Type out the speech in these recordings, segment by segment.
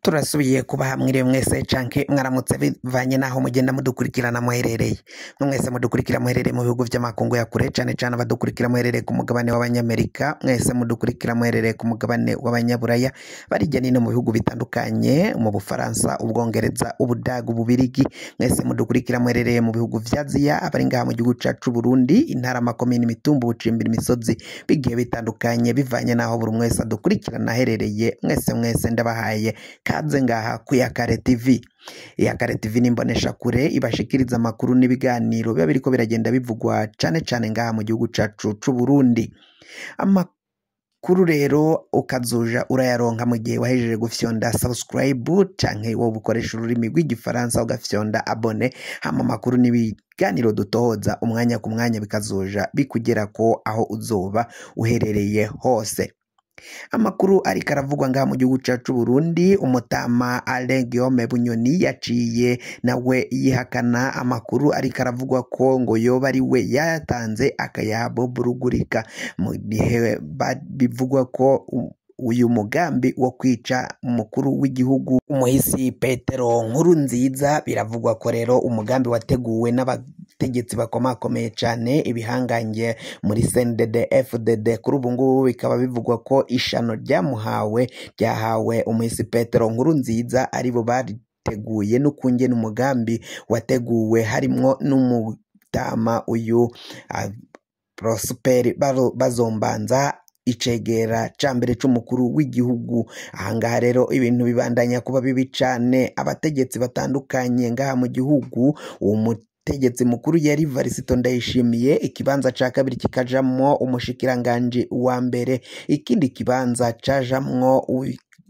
Turasubiye kubaha mwiriwe mwese canke mwaramutse bivanye naho mugenda mudukurikirana muherereye. Mwese mudukurikira muherereye mu bihugu vy'amakungu ya kure, cane cane abadukurikira muherereye ku mugabane w'Abanyamerika, mwese mudukurikira muherereye ku mugabane w'Abanyaburaya, bari hirya no hino mu bihugu bitandukanye, mu Bufaransa, Ubwongereza, Ubudagu, Ububirigi, mwese mudukurikira muherereye mu bihugu vya Aziya, abari ngaha mu gihugu cacu c'Uburundi, intara, amakomine, imitumba, ubucimbiri, imisozi bigiye bitandukanye, bivanye naho buri umwe wese adukurikirana aherereye, mwese mwese ndabahaye kaze ngaha ku Iyakare TV. Iyakare TV ni imboneshakure ibashikiriza amakuru n'ibiganiro biba biriko biragenda bivugwa cane cane ngaha mu gihugu cacu c'Uburundi. Amakuru rero ukazoja urayaronka mu gihe wahejeje gufyonda subscribe canke wowe ukoresha ururimi rw'igifaransa ugafyonda abone, hama amakuru n'ibiganiro dutohoza umwanya ku mwanya bikazoja bikugerako aho uzoba uherereye hose. Amakuru ariko aravugwa ngaha mu gihugu cacu c'Uburundi, umutama Alain Guillaume Bunyoni yaciye nawe yihakana amakuru ariko aravugwa ko ngo yoba ari we yayatanze akayaha Bob Rugurika, mu gihe bivugwa ko uyu mugambi wo kwica umukuru w'igihugu umuhisi Petero Nkurunziza, biravugwa ko rero umugambi wateguwe n'abategetsi bakomakomeye cane, ibihangange muri CNDD FDD. Kuri ubu ngubu bikaba bivugwa ko ishano ryamuhawe ryahawe umuhisi Petero Nkurunziza, aribo bariteguye n'ukungene umugambi wateguwe, harimwo n'umutama uyu Prosper Bazombanza, icegera ca mbere c'umukuru w'igihugu. Ahangaha rero ibintu bibandanya kuba bibi cane, abategetsi batandukanye ngaha mu gihugu, uwo mutegetsi mukuru yari Varisito Ndayishimiye, ikibanza ca kabiri kikajamwo umushikiranganji wa mbere, ikindi kibanza cajamwo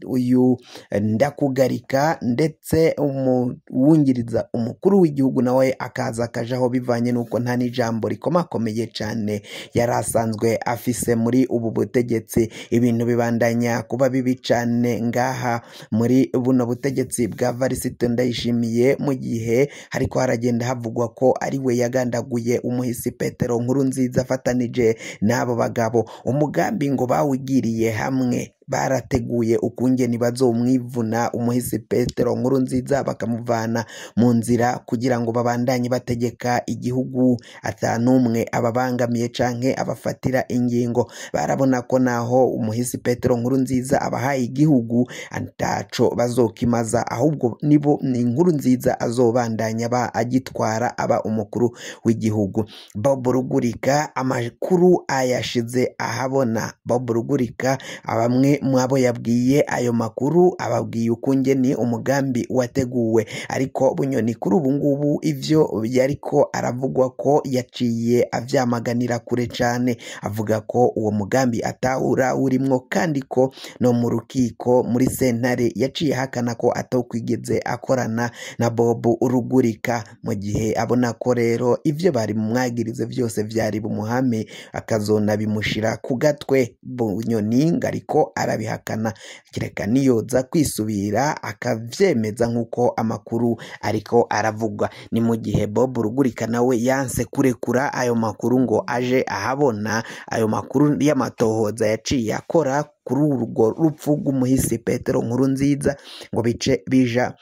uyu Ndakugarika, ndetse umuwungiriza umukuru w'igihugu nawe akaza akajaho, bivanye n'uko nta n'ijambo rikomakomeye cane yari asanzwe afise muri ubu butegetsi. Ibintu bibandanya kuba bibi cane ngaha muri buno butegetsi bwa Varisito Ndayishimiye, mu gihe hariko haragenda havugwa ko ari we yagandaguye umuhisi Petero Nkurunziza afatanije n'abo bagabo. Umugambi ngo bawugiriye hamwe, barateguye ukungene bazomwivuna umuhisi Petero Nkurunziza bakamuvana mu nzira kugira ngo babandanye bategeka igihugu ata n'umwe ababangamiye canke abafatira ingingo. Barabona ko naho umuhisi Petero Nkurunziza abahaye igihugu ataco bazokimaza, ahubwo nibo ni Nkurunziza azobandanya ba agitwara aba umukuru w'igihugu. Bob Rugurika amakuru ayashize ahabona. Bob Rugurika bamwe mwabo yabwiye ayo makuru ababwiye ukungene umugambi wateguwe, ariko Bunyoni kuri ubu ngubu ivyo yariko aravugwa ko yaciye avyamaganira kure cane, avuga ko uwo mugambi atawura urimwo, kandi ko no mu rukiko muri sentare yaciye ahakana ko atokwigeze akorana na Bob Rugurika, mu gihe abona ko rero ivyo bari mumwagirize vyose vyari bumuhame akazona bimushira ku gatwe. Bunyoni ngariko arabihakana, kereka niyoza kwisubira akavyemeza nk'uko amakuru ariko aravugwa. Ni mu gihe Bob Rugurika nawe yanse kurekura ayo makuru ngo aje ahabona ayo makuru y'amatohoza yaciye akora kuri urwo rupfu rw'umuhisi Petero Nkurunziza, ngo bice bija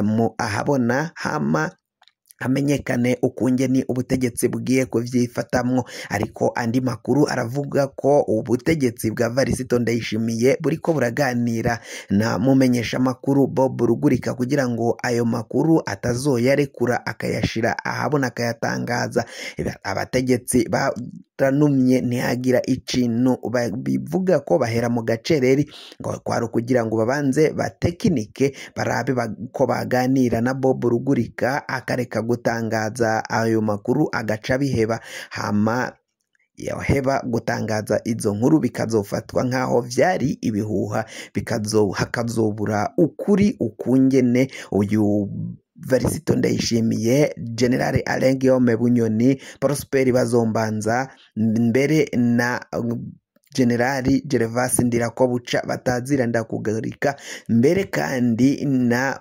mu ahabona hama hamenyekane ukungene ubutegetsi bugiye kuvyifatamwo. Ariko andi makuru aravuga ko ubutegetsi bwa Varisito Ndayishimiye buriko buraganira na mumenyesha makuru Bob Rugurika kugira ngo ayo makuru atazoyarekura akayashira ahabona akayatangaza. Abategetsi baranumye ntihagira ikintu bivuga ko bahera mu gacereri, ngo kwari ukugira ngo babanze batekinike barabe ko baganira na Bob Rugurika akareka gutangaza ayo makuru agaca biheba, hama yoheba gutangaza izo nkuru bikazofatwa nkaho vyari ibihuha, hakazobura ukuri ukungene uyu Varisito Ndayishimiye, General Alain Guillaume Bunyoni, Prosper Bazombanza mbere na Generali Gervas Ndirakobuca batazira Ndakugarika, mbere kandi na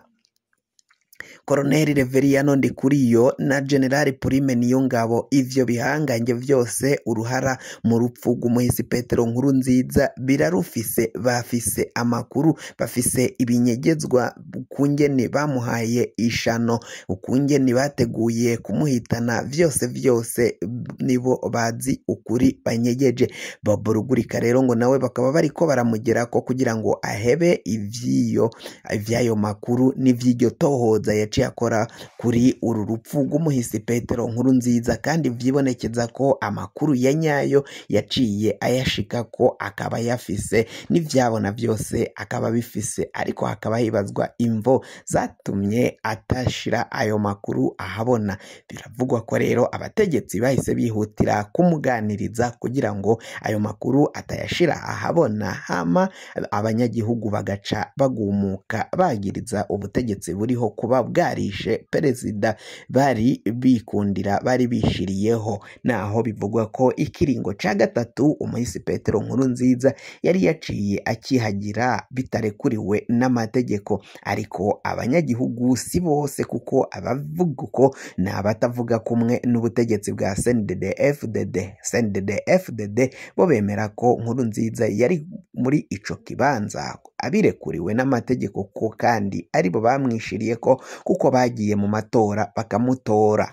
Colonel Reveriyano Ndikuriyo na General Prime Niyongabo. Ivyo bihangange vyose uruhara mu rupfu rw'umuhisi Petero Nkurunziza birarufise, bafise amakuru, bafise ibinyegezwa ukungene bamuhaye ishano, ukungene bateguye kumuhitana, vyose vyose nibo bazi ukuri banyegeje. Bob Rugurika rero ngo nawe bakaba bariko baramugerako kugira ngo ahebe ivy'ayo makuru n'ivy'iryo tohoza yaciye akora kuri uru rupfu rw'umuhisi Petero Nkurunziza, kandi vyibonekeza ko amakuru ya nyayo yaciye ayashika ko akaba yafise n'ivyabona vyose akaba bifise, ariko hakaba hibazwa imvo zatumye atashira ayo makuru ahabona. Biravugwa ko rero abategetsi bahise bihutira kumuganiriza kugira ngo ayo makuru atayashira ahabona, hama abanyagihugu bagaca bagumuka bagiriza ubutegetsi buriho kuba bwarishe perezida bari bikundira bari bishiriyeho. Naho bivugwa ko ikiringo ca gatatu umuhisi Petero Nkurunziza yari yaciye akihagira bitarekuriwe n'amategeko, ariko abanyagihugu si bose, kuko abavuga uko ni abatavuga kumwe n'ubutegetsi bwa CNDD-FDD. CNDD-FDD bo bemera ko Nkurunziza yari muri ico kibanza abirekuriwe n'amategeko, ko kandi aribo bamwishiriye ko kuko bagiye mu matora bakamutora.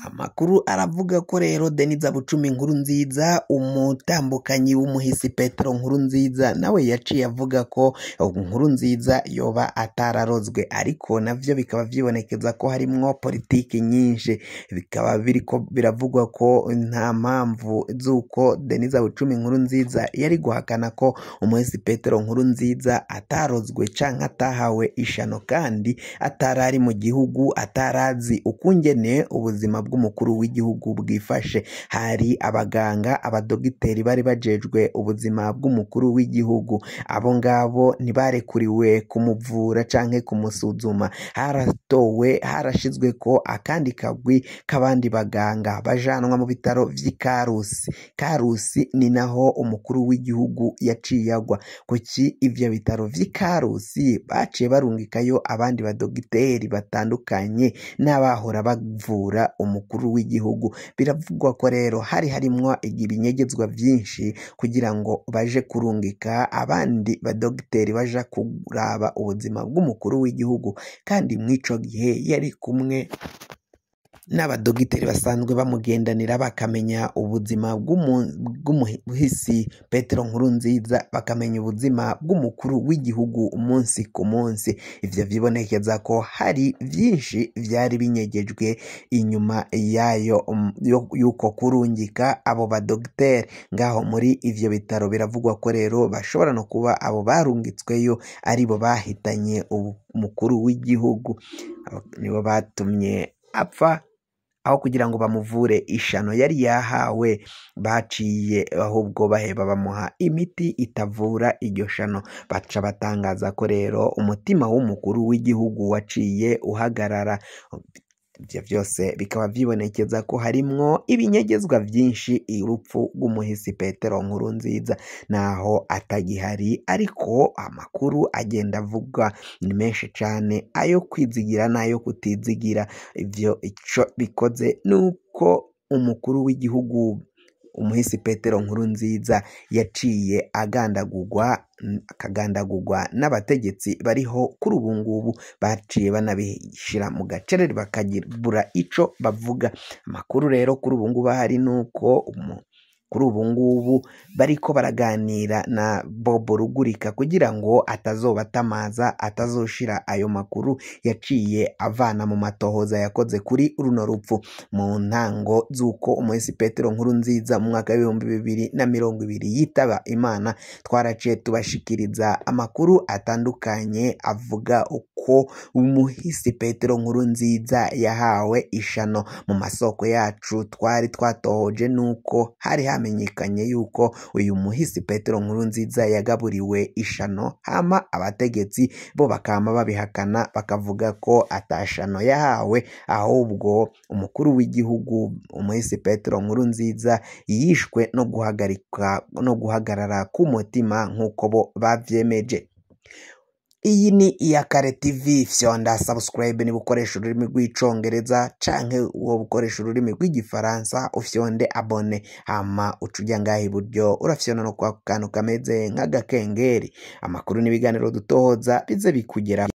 Amakuru aravuga ko rero Denis Bucumi Nkurunziza, umutambukanyi w'umuhisi Petero Nkurunziza, nawe yaciye avuga ko Nkurunziza yoba atararozwe, ariko navyo bikaba vyibonekeza ko harimwo politiki nyinshi. Bikaba biriko biravugwa ko nta mpamvu z'uko Denis Bucumi Nkurunziza yari guhakana ko umuhisi Petero Nkurunziza atarozwe canke atahawe ishano, kandi atarari mu gihugu, atarazi ukungene ubuzima bw'umukuru w'igihugu bwifashe. Hari abaganga, abadogiteri bari bajejwe ubuzima bw'umukuru w'igihugu, abo ngabo ntibarekuriwe kumuvura canke kumusuzuma. Haratowe, harashizwe ko akandi kagwi k'abandi baganga bajanwa mu bitaro vy'i Karusi. Karusi ni naho umukuru w'igihugu yaciye agwa. Kuki ivyo bitaro vy'i Karusi baciye barungikayo abandi badogiteri batandukanye n'abahora bavura umukuru w'igihugu? Biravugwa ko rero hari harimwo ibinyegezwa vyinshi kugira ngo baje kurungika abandi badogiteri baja kuraba ubuzima bw'umukuru w'igihugu, kandi mw'ico gihe yari kumwe n'abadogiteri basanzwe bamugendanira, bakamenya ubuzima bw'umuhisi Petero Nkurunziza, bakamenya ubuzima bw'umukuru w'igihugu umunsi ku munsi. Ivyo vyibonekeza ko hari vyinshi vyari binyegejwe inyuma yayo y'uko kurungika abo badogiteri ngaho muri ivyo bitaro. Biravugwa ko rero bashobora no kuba abo barungitsweyo aribo bahitanye umukuru w'igihugu, nibo batumye apfa, aho kugira ngo bamuvure ishano yari yahawe baciye ahubwo baheba bamuha imiti itavura iryo shano. Baca batangaza ko rero umutima w'umukuru w'igihugu waciye uhagarara. Ivyo vyose bikaba vyibonekeza ko harimwo ibinyegezwa vyinshi urupfu rw'umuhisi Petero Nkurunziza, naho atagihari, ariko amakuru agenda avugwa ni menshi cane, ayo kwizigira n'ayo kutizigira. Ivyo ico bikoze nuko umukuru w'igihugu umuhisi Petero Nkurunziza yaciye agandagurwa, akagandagurwa n'abategetsi bariho kuri ubu ngubu, baciye banabishira mu gacerere bakagibura ico bavuga. Amakuru rero kuri ubu ngubu ahari nuko kuri ubu ngubu bariko baraganira na Bob Rugurika kugira ngo atazobatamaza, atazoshira ayo makuru yaciye avana mu matohoza yakoze kuri runo rupfu. Mu ntango z'uko umuhisi Petero Nkurunziza mu mwaka w'2020 yitaba Imana, twaraciye tubashikiriza amakuru atandukanye avuga uko umuhisi Petero Nkurunziza yahawe ishano. Mu masoko yacu twari twatohoje nuko hari hamenyekanye yuko uyu muhisi Petero Nkurunziza yagaburiwe ishano, hama abategetsi bo bakama babihakana bakavuga ko atashano yahawe, ahubwo umukuru w'igihugu umuhisi Petero Nkurunziza yishwe no guhagarika no guhagarara k'umutima nk'uko bo bavyemeje. Iyi ni Iyakare TV, fyonda subscribe niba ukoresha ururimi rw'icongereza canke woba ukoresha ururimi rw'igifaransa ufyonde abone, hama uca uja ngaha iburyo urafyonda no kwako kantu kameze nk'agakengeri. Amakuru n'ibiganiro dutohoza bize bikugeraho.